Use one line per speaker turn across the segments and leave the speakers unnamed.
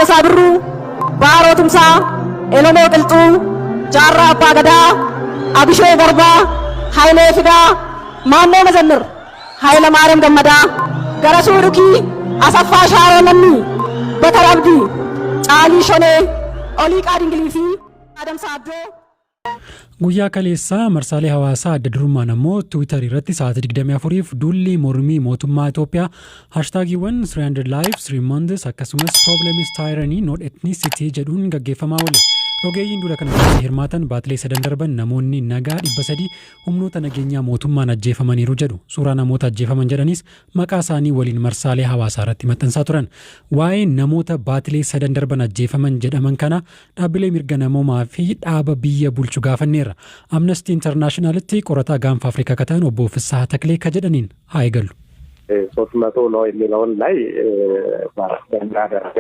Raggaasaa Birruu, Baaroo Tumsaa, Elemoo Qilxuu, Jaarraa Abbaa Gadaa, Abishee Garbaa, Hayilee Fidaa, Maammoo Mazammir, Hayila Maariyaam Gammadaa, Garasuu Dhukii, Asaffaa Shaaroo Lammii, Bakar Abdii, Caalii Shonee, Oliiqaa Dingilii fi Adamsaa Abdoo.
Guyyaa kaleessaa marsaalee hawaasaa adda durummaan ammoo Tiwiitarii irratti sa'aatii 24f duulli mormii mootummaa Itoophiyaa haashtaagiiwwan 300 lives, 3 months akkasumas problem is tyranny not ethnicity jedhuun gaggeeffamaa oole. Rogeeyyiin duula kana irratti hirmaatan baatilee sadan darban namoonni nagaa 300 humnoota nageenyaa mootummaan ajjeefamaniiru jedhu. Suuraa namoota ajjeefaman jedhaniis maqaa isaanii waliin marsaalee hawaasaa irratti maxxansaa turan. Waa'ee namoota baatilee sadan darban ajjeefaman jedhaman kana dhaabbilee mirga namoomaa fi dhaaba biyya bulchu gaafanneerra. Amnesty Internationalitti qorataa gaanfa Afrikaa ka ta'an obbo Fissaha Taklee ka jedhaniin haa eegallu.
300 ነው የሚለውን ላይ በእኛ ደረጃ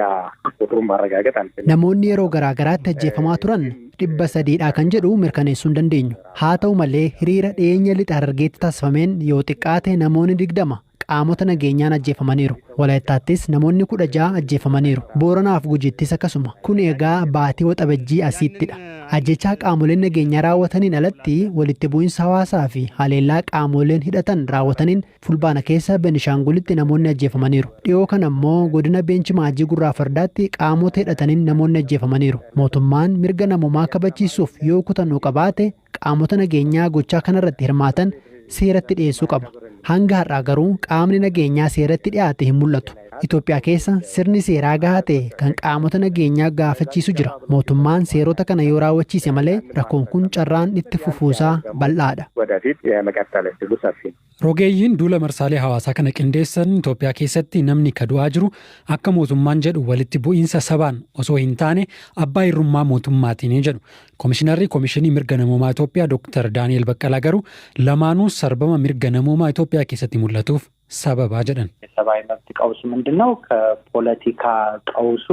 ቁጥሩን ማረጋገጥ አንችልም።
Namoonni yeroo garaa garaatti ajjeefamaa turan 300dha kan jedhu mirkaneessuu hin dandeenyu. Haa ta'u malee, hiriira dhiyeenya lixa Harargeetti taasifameen yoo xiqqaate namoonni 20 qaamota nageenyaan ajjeefamaniiru. Walaayittaattis namoonni 16 ajjeefamaniiru. Booranaaf Gujittis akkasuma. Kun egaa baatii Waxabajjii asiittidha. Ajjechaa qaamoleen nageenyaa raawwataniin alatti, walitti bu'iinsa hawaasaa fi haleellaa qaamoleen hidhatan raawwataniin Fulbaana keessa Benishaangulitti namoonni ajjeefamaniiru. Dhiyoo kana immoo godina Beenchi Maajii Gurraa Fardaatti qaamota hidhataniin namoonni ajjeefamaniiru. Mootummaan mirga namoomaa kabachiisuuf yoo kutannoo qabaate, qaamota nageenyaa gochaa kanarratti hirmaatan seeratti dhiyeessuu qaba. Hanga har'aa garuu qaamni nageenyaa seeratti dhiyaate hin mul'atu. Itoophiyaa keessa sirni seeraa gahaa ta'e kan qaamota nageenyaa gaafachiisu jira. Mootummaan seerota kana yoo raawwachiise malee, rakkoon kun carraan itti fufuusaa bal'aadha.
ወደፊት የመቀጠል እድሉ ሰፊ ነው።
Rogeeyyiin duula marsaalee hawaasaa kana qindeessan Itoophiyaa keessatti namni ka du'aa jiru akka mootummaan jedhu walitti bu'iinsa sabaan osoo hin taane abbaa irrummaa mootummaatiin jedhu. Komishinarri Komishinii Mirga Namoomaa Itoophiyaa Dr. Daani'el Baqqalaa garuu lamaanuu sarbama mirga namoomaa Itoophiyaa keessatti mul'atuuf sababaa jedhan.
የሰብአዊ መብት ቀውሱ ምንድን ነው? ከፖለቲካ ቀውሱ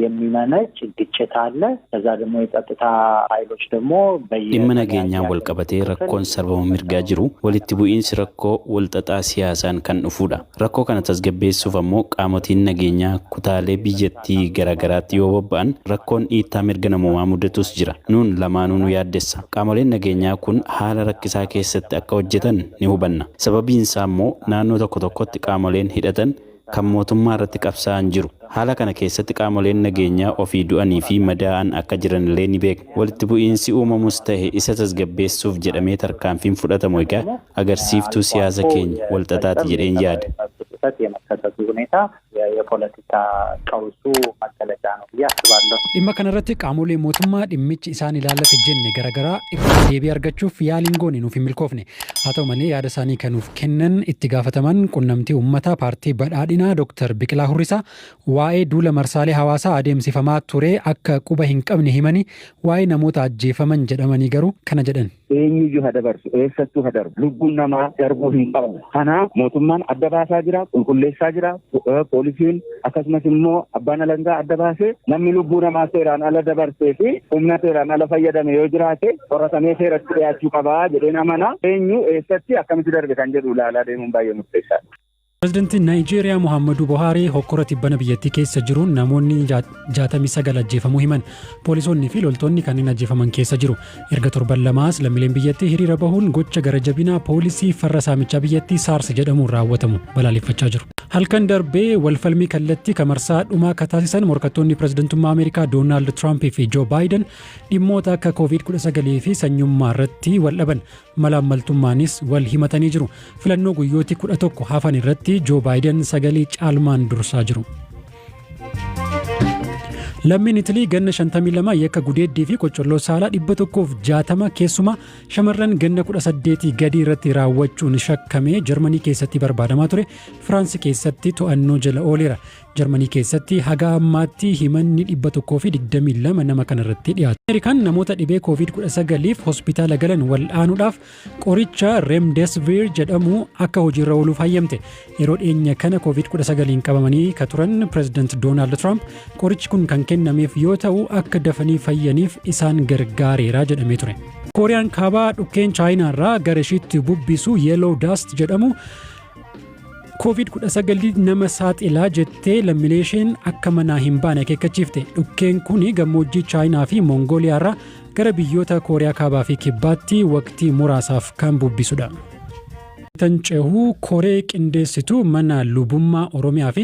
የሚመነጭ ግጭት አለ። ከዛ ደግሞ የጸጥታ ኃይሎች ደግሞ
Dhimma nageenyaan wal qabatee rakkoon sarbama mirgaa jiru walitti bu'iinsi rakkoo walxaxaa siyaasaan kan dhufudha. Rakkoo kana tasgabbeessuuf ammoo qaamotiin nageenyaa kutaalee biyyattii garaagaraatti yoo bobba'an rakkoon dhiittaa mirga namoomaa mudatus jira. Nuun lamaanuu nu yaaddessa. Qaamoleen nageenyaa kun haala rakkisaa keessatti akka hojjetan ni hubanna. Sababiin isaa immoo naannoo tokko tokkotti qaamoleen hidhatan kan mootummaa irratti qabsaa'an jiru. Haala kana keessatti qaamoleen nageenyaa ofii du'anii fi madaa'an akka jiran illee ni beekna. Walitti bu'iinsi uumamus ta'e isa tasgabbeessuuf jedhamee tarkaanfiin fudhatamu egaa agarsiiftuu siyaasa keenya walxaxaati jedheen yaada.
ጥሰት የመከሰቱ ሁኔታ የፖለቲካ ቀውሱ መገለጫ ነው ብዬ አስባለሁ።
Dhimma kanarratti qaamolee mootummaa dhimmichi isaan ilaallate jenne garaagaraa irraa deebii argachuuf yaaliin goone nuuf hin milkoofne. Haa ta'u malee, yaada isaanii kan nuuf kennan itti gaafataman qunnamtii uummataa paartii badhaadhinaa Dr. Biqilaa Hurrisaa waa'ee duula marsaalee hawaasaa adeemsifamaa ture akka quba hin qabne himanii, waa'ee namoota ajjeefaman jedhamanii garuu kana jedhan.
Eenyuyyuu haa dabarsu, eessattuu haa darbu, lubbuun namaa darbuu hin qabu. Kanaaf mootummaan adda baasaa jira, qulqulleessaa jira, poolisiin akkasumas immoo abbaan alangaa adda baasee namni lubbuu namaa seeraan ala dabarsee fi humna seeraan ala fayyadame yoo jiraate qoratamee seeratti dhiyaachuu qabaa jedheen amana. Eenyu, eessatti, akkamitti darbe kan jedhu ilaalaa deemuun baay'ee murteessaadha.
Pireezidantiin Naayijeeriyaa Muhammadu Buhaarii hokkora tibbana biyyattii keessa jiruun namoonni 69 ajjeefamuu himan. Poolisoonni fi loltoonni kanneen ajjeefaman keessa jiru. Erga torban lamaas lammiileen biyyattii hiriira bahuun gocha gara jabinaa poolisii farra saamichaa biyyattii SARS jedhamuun raawwatamu balaaleffachaa jiru. Halkan darbee walfalmii kallattii kamarsaa dhumaa akka taasisan morkattoonni pireezidantummaa Ameerikaa Doonaald Tiraamp fi Joo Baayiden dhimmoota akka Covid-19 fi sanyummaa irratti wal dhaban, malaammaltummaanis wal himatanii jiru. Filannoo guyyooti 11 hafan irratti Joo Baayiden sagalee caalmaan dursaa jiru. Lammiin Itilii ganna 52 yakka gudeeddii fi qocolloo saalaa 160 keessumaa shamarran ganna 18 gadii irratti raawwachuun shakkamee Jarmanii keessatti barbaadamaa ture Firaansi keessatti to'annoo jala ooleera. Jarmanii keessatti haga ammaatti himanni 122 nama kanarratti dhiyaatu. Ameerikaan namoota dhibee Covid-19f hospitaala galan wal'aanuudhaaf qoricha Remdesivir jedhamu akka hojiirra ooluuf hayyamte. Yeroo dhiyeenya kana Covid-19 qabamanii ka turan Pireezidaant Doonaald Tiraamp qorichi kun kan kennameef yoo ta'u, akka dafanii fayyaniif isaan gargaareera jedhamee ture. Kooriyaan kaabaa dhukkeen Chaayinaarraa gara ishiitti bubbisu Yellow Dust jedhamu Covid-19 nama saaxilaa jettee lammiilee isheen akka manaa hin baane akeekkachiifte. Dhukkeen kun gammoojjii Chaayinaa fi Mongooliyaa irraa gara biyyoota Kooriyaa Kaabaa fi Kibbaatti waqtii muraasaaf kan bubbisudha. Tan cehuu koree qindeessituu mana lubummaa Oromiyaa fi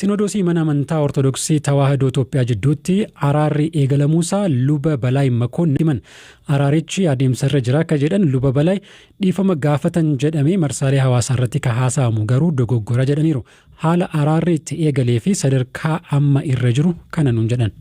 Sinodoosii mana amantaa Ortodoksii Tawaahidoo Itoophiyaa jidduutti araarri eegalamuusaa Luba Balaay Makoonnin himan. Araarichi adeemsarra jira akka jedhan Luba Balaay, dhiifama gaafatan jedhamee marsaalee hawaasaa irratti ka haasa'amu garuu dogoggora jedhaniiru. Haala araarri itti eegalee fi sadarkaa amma irra jiru kana nuun jedhan.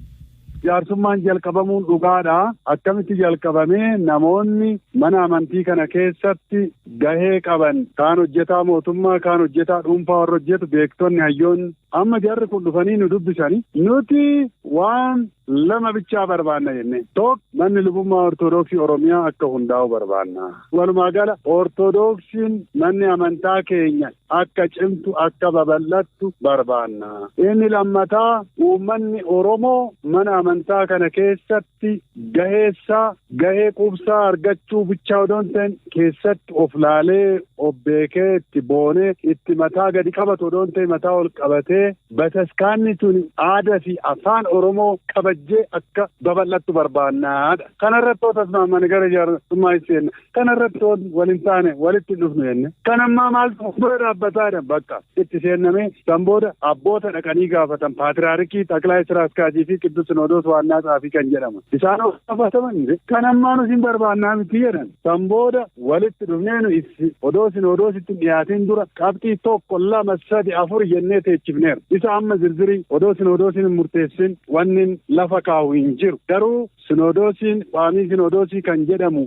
Jaarsummaan jalqabamuun dhugaadha. Akkamitti jalqabame? Namoonni mana amantii kana keessatti gahee qaban, kaan hojjetaa mootummaa, kaan hojjetaa dhuunfaa, warra hojjetu, beektonni, hayyoonni, amma jarri kun dhufanii nu dubbisani. Nuti waan lama bichaa barbaanna jenne. Tokko, manni lubummaa Ortodoksii Oromiyaa akka hundaa'u barbaanna. Walumaa gala Ortodoksiin manni amantaa keenya akka cimtu, akka babal'attu barbaanna. Inni lammataa, uummanni Oromoo mana amantaa kana keessatti gaheessaa, gahee quubsaa argachuu bichaa odoo hin ta'in, keessatti of laalee, of beekee, itti boonee, itti mataa gadi qabatu odoo hin ta'in mataa ol qabatee, bataskaanni tun aadaa fi afaan Oromoo kabajjee akka babal'attu barbaannaadha. Kanarratti yoo tasmaamane gara jaarsummaa hin seenna. Kanarratti yoo wal hin taane walitti hin dhufnu jenne. Kan ammaa maaltu bira dhaabbataadha? Bakka itti seennamee san booda abboota dhaqanii gaafatan, paatriyaarikii, xaqilaa ስራ አስኪያጅ fi ቅዱስ ሲኖዶስ ዋና ጸሐፊ kan jedhamu. Isaan gaafataman kan ammaa nuti hin barbaannaa miti jedhan. San booda walitti dhufnee nu odoo sinodoositti dhiyaatin dura qabxii tokko, lama, sadi, afur jennee teechifneera. Isa amma zirzirii odoo sinodoosiin hin murteessin wanni lafa kaa'u hin jiru. Garuu sinodoosiin, qaamii sinodoosii kan jedhamu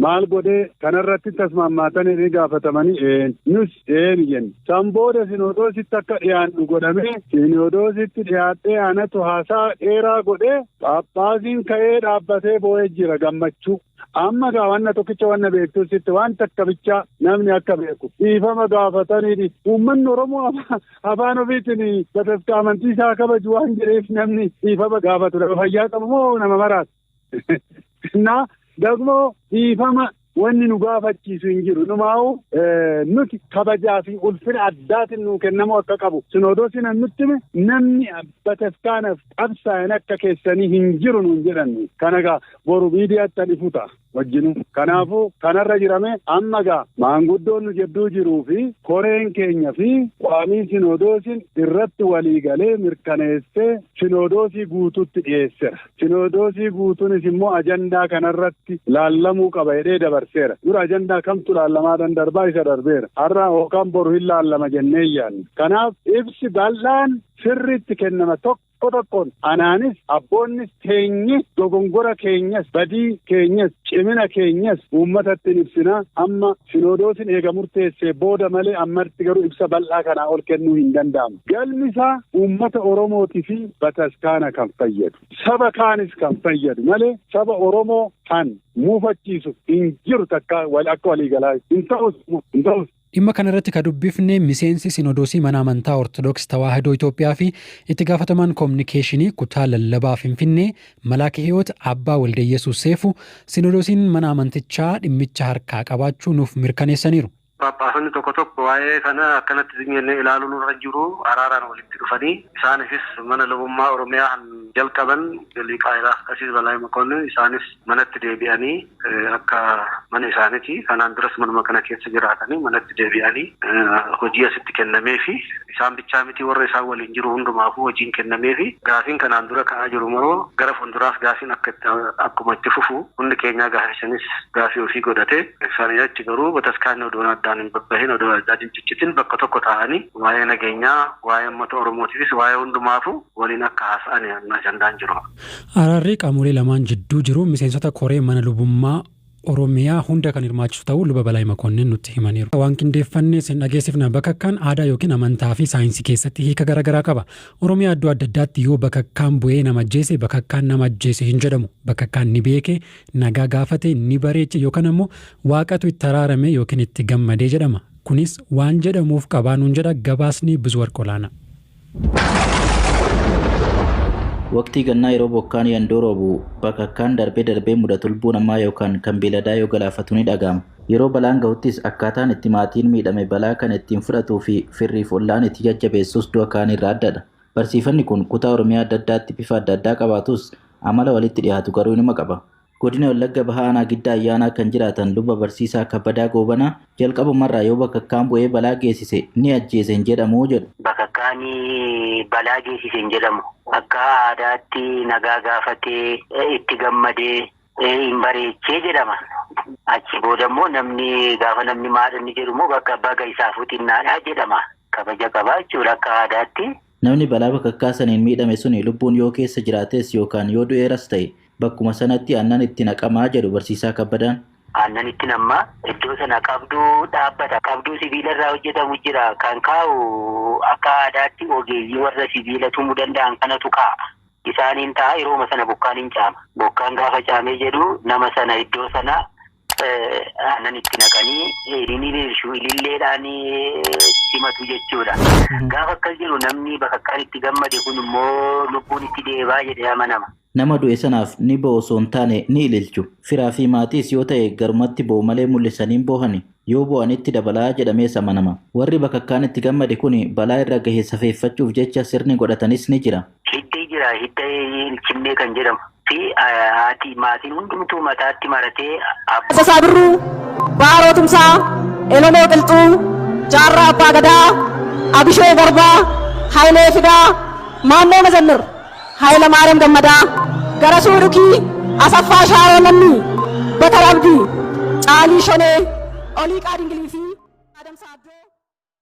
maal godhee kanarratti tasmaammaatanii ni gaafatamanii, nus een jenne. San booda sinodoositti akka dhiyaannu godhamee, sinodoositti dhiyaadhee anatu haasaa dheeraa godhee, Phaaphaasiin ka'ee dhaabbatee boo'ee jira gammachuu. Amma gaa wanna tokkicha wanna beektu sitti, waan takka bichaa namni akka beeku, dhiifama gaafatanii uummanni Oromoo afaan ofiitiin bataskaa amantii isaa kabaju waan jedheef namni dhiifama gaafatu fayyaa qabu moo nama maraatu? Na dagmoo dhiifama wanni nu gaafachiisu hin jiru. Numaa'u nuti kabajaa fi ulfina addaatiin nuu kennamuu akka qabu sinodoosiin nutti hime. Namni bataskaanaaf qabsaa'an akka keessanii hin jiru nuun jedhanni. Kana gaa boru miidiyaatti ifu ta'a wajjinu. Kanaafuu kanarra jirame. Amma gaa maanguddoon nu jidduu jiruu fi koreen keenya fi qaamii sinodoosiin irratti walii galee mirkaneessee sinodoosii guutuutti dhiyeesseera. Sinodoosii guutuunis immoo ajandaa kanarratti laallamuu qaba jedhee dabarseera. Dura ajandaa kamtu laallamaa darbaa isa darbeera. Har'a yookaan boru hin laallama jennee yaadna. Kanaaf ibsi bal'aan sirriitti kennama tokko tokkoon. Anaanis abboonnis teenye dogongora keenyas, badii keenyas, cimina keenyas uummatatti ibsina. Amma sinodoosiin eega murteessee booda malee ammatti garuu ibsa bal'aa kanaa ol kennuu hin danda'amu. Galmi isaa uummata Oromootii fi bataskaana kan fayyadu, saba kaanis kan fayyadu malee saba Oromoo kan muufachiisu hin jiru takka akka waliigalaa hin ta'us, hin ta'us.
Dhimma kana irratti kan dubbifne miseensi Sinodoosii mana amantaa Ortodoksii Tawaahidoo Itoophiyaa fi itti gaafatamaan koominikeeshinii kutaa lallabaa Finfinnee Malaaka Hiyoot Abbaa Waldeyesuus Seefu Sinodoosiin mana amantichaa dhimmicha harkaa qabaachuu nuuf mirkaneessaniiru.
Phaaphaasonni tokko tokko waa'ee kana akkanatti jennee ilaaluun irra jiru, araaraan walitti dhufanii, isaaniifis mana lubummaa Oromiyaa kan jalqaban Liqaa Qasiis Balaay Makonnin, isaanis manatti deebi'anii akka mana isaaniiti. Kanaan duras manuma kana keessa jiraatanii manatti deebi'anii hojii asitti kennamee fi isaan bichaa miti, warra isaan waliin jiru hundumaafuu hojiin kennamee fi gaafiin kanaan dura ka'aa jiru maroo gara fuulduraas gaafiin akka akkuma itti fufu, hundi keenyaa gaafisanis gaafii ofii godhate. Isaanii achi garuu bataskaanni odoon addaan hin babbahin, odoo addaan hin ciccitin, bakka tokko taa'anii waa'ee nageenyaa, waa'ee uummata Oromootiifis, waa'ee hundumaafuu waliin akka haasa'an ajandaan jiru.
Araarri qaamolee lamaan jidduu jiru miseensota koree mana lubummaa Oromiyaa hunda kan hirmaachisu ta'uu Luba Balaay Makonnen nutti himaniiru. Waan qindeeffannee sin dhageessifna. Bakakkaan aadaa yookiin amantaa fi saayinsii keessatti hiika garaagaraa qaba. Oromiyaa iddoo adda addaatti yoo bakakkaan bu'ee nama ajjeese, bakakkaan nama ajjeese hin jedhamu. Bakakkaan ni beeke, nagaa gaafate, ni bareeche yookaan ammoo waaqatu itti araarame yookiin itti gammadee jedhama. Kunis waan jedhamuuf qabaa nuun jedha gabaasni Bizu Warqolaana.
Waqtii gannaa yeroo bokkaan yandoo roobu bakakkaan darbee darbee mudatu lubbuu namaa yookaan kan beeladaa yoo galaafatu ni dhaga'ama. Yeroo balaan gahuttis akkaataan itti maatiin miidhame balaa kan ittiin fudhatuu fi firriif ollaan itti jajjabeessus du'a kaan irraa addadha. Barsiifanni kun kutaa Oromiyaa adda addaatti bifa adda addaa qabaatus amala walitti dhiyaatu garuu inuma qaba. Godina Wallagga Bahaa Aanaa Giddaa Ayyaanaa kan jiraatan luba barsiisaa Kabbadaa Goobanaa jalqabumarraa yoo bakakkaan bu'ee balaa geessise ni ajjeese hin jedhamu jedhu.
Bakakkaan balaa geessise hin jedhamu. Akka aadaatti nagaa gaafatee itti gammadee hin bareechee jedhama. Achi booda immoo namni gaafa namni maadhanni jedhu immoo bakka baga isaafuu xinnaadhaa jedhama. Kabaja qabaa jechuudha akka aadaatti.
Namni balaa bakakkaa saniin miidhame suni lubbuun yoo keessa jiraates yookaan yoo du'eeras ta'e bakkuma sanatti aannan itti naqamaa jedhu barsiisaa Kabbadaan.
Aannan itti namma iddoo sana qabduu dhaabbata. Qabduu sibiila irraa hojjetamu jira. Kan kaa'u akka aadaatti ogeeyyii warra sibiila tumuu danda'an kanatu kaa'a. Isaaniin ta'a yerooma sana bokkaan hin caama. Bokkaan gaafa caamee jedhu nama sana iddoo sana aannan itti naqanii ilililshu ililleedhaan simatu jechuudha. Gaafa akkas jedhu namni bakakkaan itti gammade kun immoo lubbuun itti deebaa jedhee amanama.
Nama du'e sanaaf ni bo'u osoo hin taane ni ililchu. Firaa fi maatiis yoo ta'e garumatti bo'u malee mul'isanii hin boohani. Yoo bo'anitti dabalaa jedhamees amanama. Warri bakakkaan itti gammade kun balaa irra gahe safeeffachuuf jecha sirni godhatanis ni jira.
Hiddi jira hidda ilchinnee kan jedhamu fi haati maatiin hundumtuu mataatti maratee
Taaddasaa Birruu, Baaroo Tumsaa, Elemoo Qilxuu, Jaarraa Abbaa Gadaa, Abishee Garbaa, Hayilee Fidaa, Maammoo Mazammir, Hayila Maariyaam Gammadaa, Garasuu Dhukii, Asaffaa Shaaroo Lammii, Batar Abdii, Caalii Shonee, Oliiqaa Dingilii.